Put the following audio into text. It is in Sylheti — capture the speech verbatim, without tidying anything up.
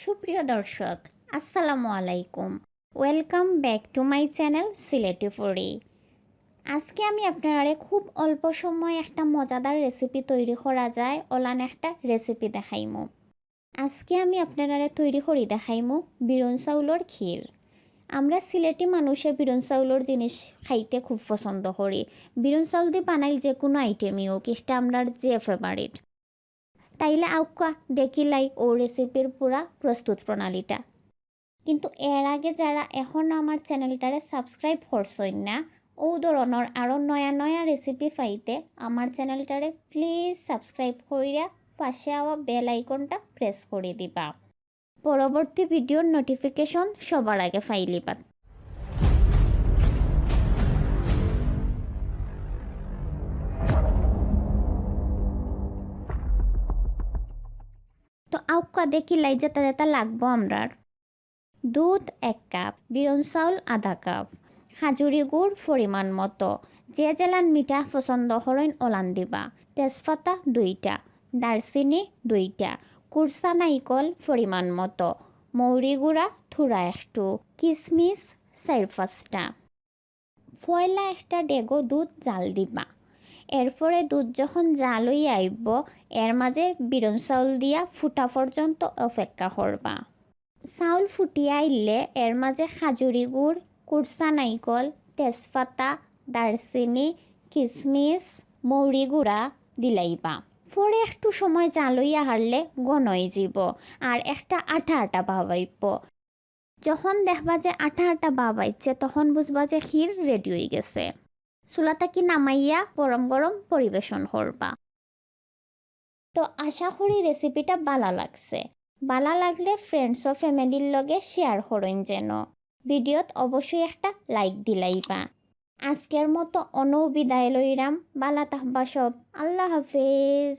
সুপ্রিয় দর্শক, আসসালামু আলাইকুম। Welcome back to my channel Sylheti foodie. আজকে আমি আপনারারে খুব অল্প সময় একটা মজাদার রেসিপি তৈরি করা যায়, অলান একটা রেসিপি দেখাইমু। আজকে আমি আপনারারে তৈরি করি দেখাইমু বিরুন চাউলর ক্ষীর। আমরা সিলেটি মানুষে বিরুন চাউলর জিনিস খাইতে খুব পছন্দ করি। বিরুন চাউল দি বানাইল যে কোনো আইটেমই হোক, এটা আমরার যে ফেভারিট। তাইলে আউক্কা দেখিলাই ও রেসিপির পুরা প্রস্তুত প্রণালীটা। কিন্তু এর আগে যারা এখনও আমার চ্যানেলটারে সাবস্ক্রাইব করছইন না, ও ধরনের আরও নয়া নয়া রেসিপি পাইতে আমার চ্যানেলটারে প্লিজ সাবস্ক্রাইব করিয়া পাশে আওয়া বেল আইকনটা প্রেস করে দিবা। পরবর্তী ভিডিওর নোটিফিকেশন সবার আগে পাইলিবা। তো আউক্কা দেখিলাই যেটা যেটা লাগবো আমরার। দুধ এক কাপ, বিরুন চাউল আধা কাপ, খাজুরি গুড় পরিমাণ মতো, যে যেলান মিঠা পছন্দ করইন ওলান দিবা, তেজপাতা দুইটা, দারচিনি দুইটা, কুরসা নাইকল পরিমাণ মতো, মৌরি গুড়া থুড়া একটু, কিসমিস চাইর পাঁচটা। পয়লা একটা ডেগো দুধ জাল দিবা। এরপরে দুধ যখন জাল অইয়া আইব, এর মাঝে বিরুন চাউল দিয়া ফুটা পর্যন্ত অপেক্ষা করবা। চাউল ফুটিয়া আইলে এর মাঝে খাজুরি গুড়, কুরসা নাইকল, তেজপাতা, দারচিনি, কিসমিস, মৌরি গুড়া দিলাইবা। পরে একটু সময় জাল অইয়া হারলে ঘন অইযিব, আর একটা আঠা আঠা ভাব আইব। যখন দেখবা যে আঠা আঠা ভাব আইছে, তখন বুঝবা যে ক্ষীর রেডি অই গেছে। চুলা থাকি নামাইয়া গরম গরম পরিবেশন করবা। তো আশা করি রেসিপিটা বালা লাগছে। বালা লাগলে ফ্রেন্ডস ও ফ্যামিলির লগে শেয়ার করইন যেন। ভিডিওত অবশ্যই একটা লাইক দিলাইবা। আজকের মতো অনউ বিদায় লইরাম। বালা থাকবা সব। আল্লাহ হাফেজ।